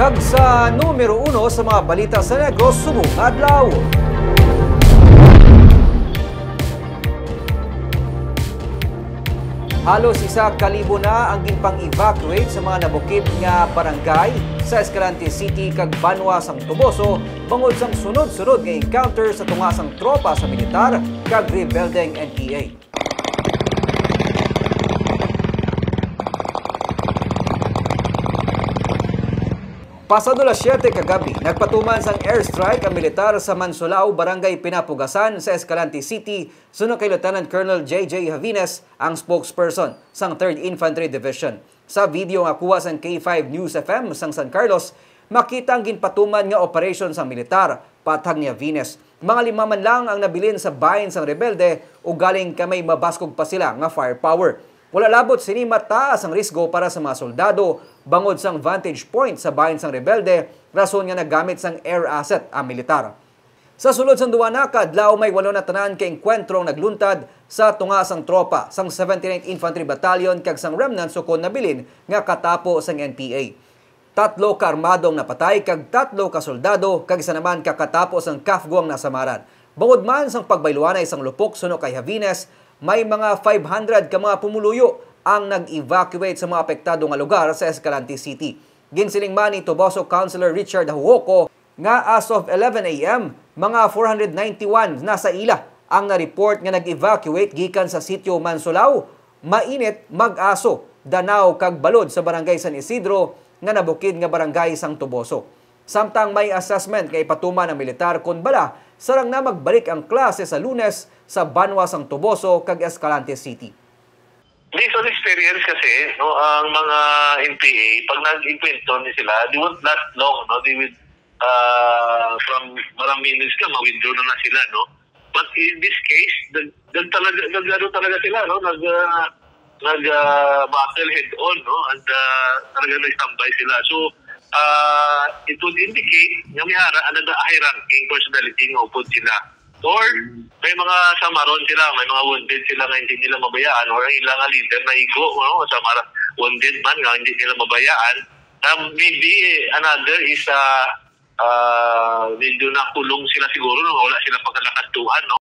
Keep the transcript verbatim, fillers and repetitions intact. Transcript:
Kag sa numero uno sa mga balita sa Negros subong adlaw. Halos isa ka libo na ang ginpang-evacuate sa mga nabukid nga barangay sa Escalante City kag banwa sang Toboso bangod sang sunod-sunod nga encounter sa tunga sang tropa sa militar kag rebeldeng N P A. Pasado las siyete kagabi, nagpatuman sang airstrike ang militar sa Mansulao, Barangay Pinapugasan sa Escalante City, suno kay Lieutenant Colonel J J Javines, ang spokesperson sang Third Infantry Division. Sa video nga kuha sang K five News F M sang San Carlos, makita ang ginpatuman nga operasyon sang militar, patag ni Javines. Mga lima man lang ang nabilin sa bahin sang rebelde, ugaling kay may mabaskog pa sila nga firepower. Wala labot sini mataas ang risgo para sa mga soldado bangod sang vantage point sa bahin sang rebelde, rason nga nagamit sang air asset ang militar. Sa sulod sang duwa na ka adlaw, may walo na tanan ka engkwentro ang nagluntad sa tunga sang tropa sang seventy-ninth Infantry Battalion kag sang remnants ukon nabilin nga katapo sang N P A. Tatlo ka armado ang napatay kag tatlo ka soldado kag isa naman ka katapo sang CAFGU ang nasamaran. Bangod man sang pagbayluanay sang lupok suno kay Javines, may mga five hundred ka mga pumuluyo ang nag-evacuate sa mga apektado nga lugar sa Escalante City. Ginsiling man ni Toboso Councilor Richard Hahuhoco nga as of eleven A M, mga four hundred ninety-one na sa ila ang na-report nga nag-evacuate gikan sa sitio Mansulao, Mainit, Mag-aso, Danao kag Balod sa Barangay San Isidro nga nabukid nga barangay sang Toboso. Samtang may assessment nga ipatuman ang militar kon bala sarang na magbalik ang klase sa Lunes sa banwa sang Toboso kag Escalante City. Based on experience kasi, no, ang mga N P A, pag nag-engkwentro ni sila, they won't last long, no? They will, uh, from marang minutes ka, ma-withdraw na, na sila, no? But in this case, nag, nag talaga, nag, ano talaga sila, no? Nag, uh, nag, uh, battle head on, no? And uh, talaga nag-standby sila. So, uh, it would indicate nga may hara, ano, high ranking personality nga upod sila. Or may mga samaron sila, may mga wounded sila nga hindi nila mabayaan, or ang ilang leader na igo, no? Samar, wounded man nga hindi nila mabayaan. Um, maybe another is, uh, uh, medyo nakulong sila siguro, no? Wala sila pagkalakadtuan, no?